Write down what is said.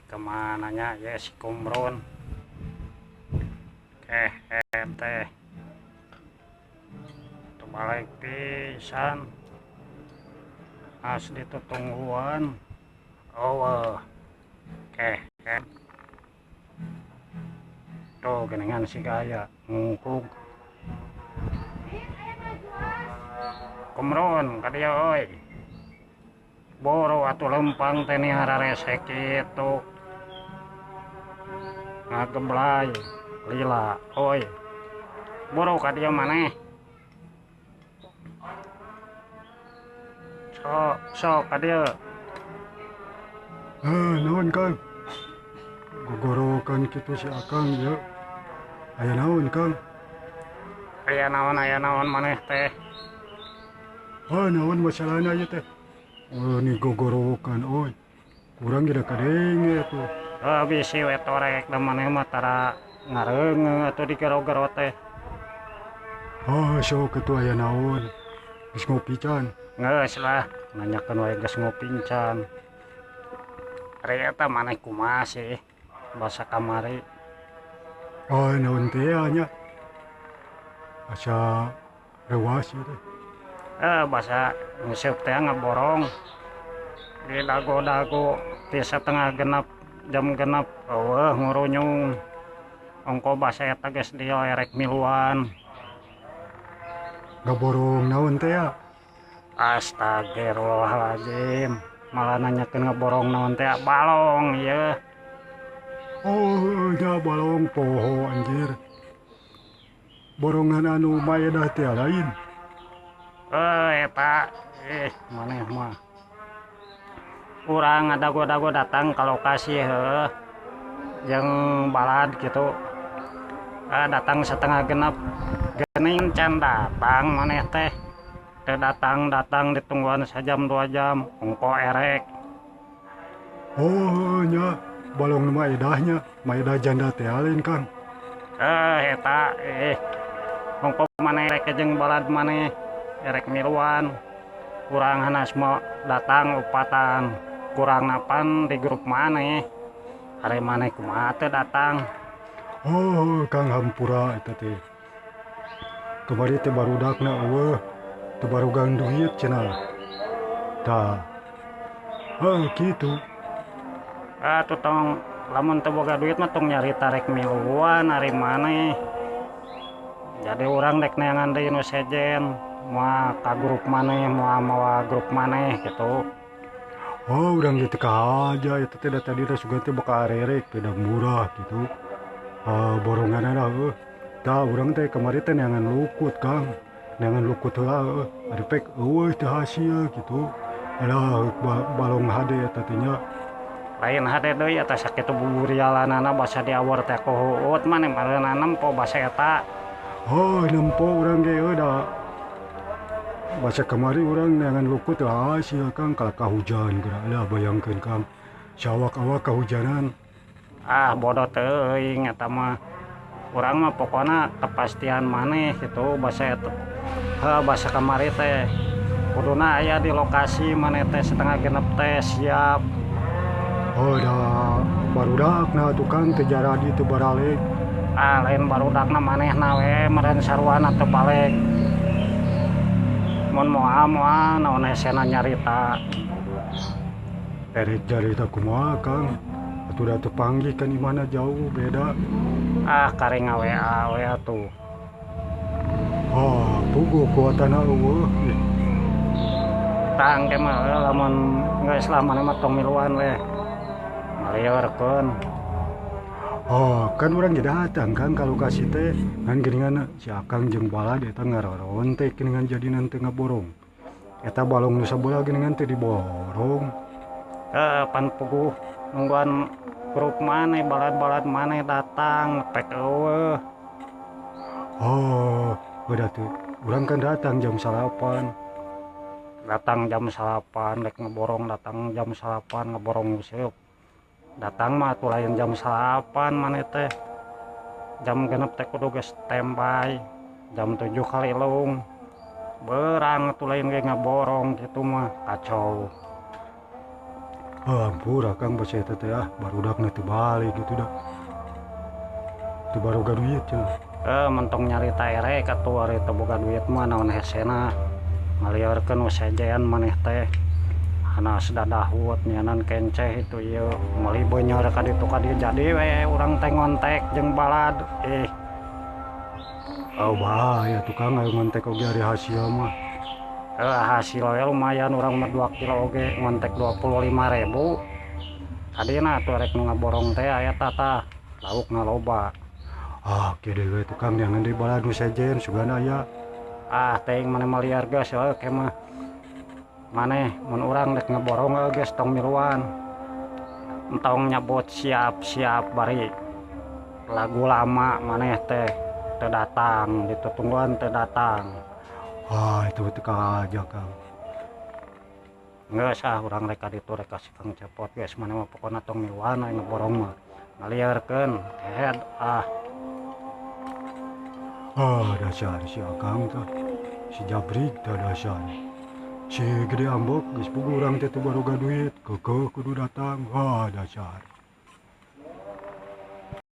Kemana nya ya si Kumron? Eh teh balik pisan asli tutungguan. Oh eh tuh geningan si gaya ngungkug Kumron ka dieu euy. Boro atuh lempang teh ni hararese kitu. Ngageblay lila euy. Boro ka dieu maneh. Sok sok ka dieu. Naon Kang? Gogorokan kitu si Akang ieu. Aya naon Kang? Aya naon maneh teh? Naon masalahna ieu teh? Oh, ni gogorokan oi. Kurang geus kadenge atuh. Bisi we torek da maneh mah tara ngareungeung atuh digero-gero teh. Sok atuh aya naon? Geus ngopi can? Geus lah, nanyakeun wae geus ngopi can. Ari eta maneh kumaha sih basa kamari? Naon teh nya? Asa reuas ieu teh. Basa nguseup teh ngaborong di dago-dago ti setengah genep jam genep eueuh ngurunyung ongko basa eta geus dieu erek miluan. Ngaborong naon teh ya? Astagfirullahaladzim, malah nanyakeun ngaborong naon teh balong ieu. Oh nya balong poho anjir. Borongan anu maedah teh lain. Eta maneh mah urang ngadago-dago datang ka lokasi heuh jeung balad kitu. Datang setengah genep geuning can datang maneh teh. Teu datang-datang ditungguan sajam 2 jam ongko erek. Oh nya balong nu maedahnya, maedah janda teh lain Kang. Eta ongko maneh erek jeung balad maneh erek miluan. Kurang hanas mau datang upatan kurang napan di grup maneh. Ari maneh kumaha teh datang? Oh Kang hampura eta teh. Kamari teh barudakna eueuh teu barugang duit cenah. Tah. Kitu. Atuh tong lamun teu boga duit mah tong nyarita rek miluan ari maneh. Jadi urang rek neangan deui nu sejen, moal ka grup maneh, moal mawa grup maneh kitu. Oh, urang ge teu kahaja eta teh da tadi teh sugan teh bakal arerek teh da murah kitu. Boronganna heuh. Tah urang teh kamari teh neangan lukut Kang. Neangan lukut heula heuh. Ari pek eueuh teu hasil kitu. Alah balong hade eta teh nya. Lain hade deui eta sakitu buburialanana basa diawur teh kuhuut maneh meureunna nempo basa eta. Oh, nempo urang ge heuh da. Basa kamari urang neangan lukut teu hasil Kang, kalah kahujan geura. Alah bayangkeun Kang. Sawak-awak kahujanan. Bodoh teuing eta mah. Urang mah pokona kepastian maneh kitu basa eta. Heuh basa kamari teh kuduna aya di lokasi maneh teh setengah genep teh siap. Oh da barudakna tukang teu jaradi teu baralek. Lain barudakna manehna we meureun saruana teu balik. Mun moal moal naon hesena nyarita. Erek jarita kumaha Kang? Atuh da teu panggih kan imahna jauh beda. Kari nga-WA we atuh. Puguh kuatana eueuh. Tah engke mah lamun geus lah maneh mah tong miluan we. Ngaliurkeun. Kan urang ge datang Kang ka lokasi teh ngan geuningan si Akang jeung balad eta ngarorontek geuningan jadina teu ngaborong. Eta balong nu sabelah geuningan teu diborong. Pan puguh nungguan grup maneh balad-balad maneh datang pek eueuh. Udah tuh. Urang kan datang jam 9. Datang jam 9 rek ngeborong datang jam 9 ngeborong useup. Datang mah atuh lain jam 9 maneh teh. Jam genep teh kudu geus standby. Jam 7 kali lung. Berang atuh lain ge ngaborong kitu mah kacau. Ah, ampura Kang basa eta teh ah barudakna teu balik gitu dah. Teu baroga duit cenah. Eh, mentong nyarita erek atuh ari teu boga duit mah naon hesena. Ngaliorkeun nu sejen maneh teh. Hanas dadahut nyanan kenceh itu ieu meuli beunyer ka ditu ka dieu jadi we urang teh ngontek jeung balad. Ih, Oh bahaya tuh Kang ayo ngontek oge ari hasil mah. Eh, hasil we lumayan urang mah 2 kilo oge ngontek 25.000. Tadina atuh rek nu ngaborong teh aya tah laukna loba. Ah, kieu deui we tuh Kang neangan deui balad nu sejen sugan aya. Ah, teuing maneh mah liar geus heuh ke mah. Maneh mun urang rek ngaborong heuh geus tong miluan. Entong nyebut siap-siap bari lagu lama maneh teh teu datang, ditutungguan teu datang. Ah, itu teu kahaja Kang. Geus ah urang rek ka ditu rek ka si Kang Cepot geus maneh mah pokona tong miluan aya ngaborong mah. Ngaliarkeun head ah. Ah, dasar si Akang tah. Si Jabrik tah dasar. Si gede ambek geus puguh urang teh teu baroga duit, keukeuh kudu datang. Ah, dasar.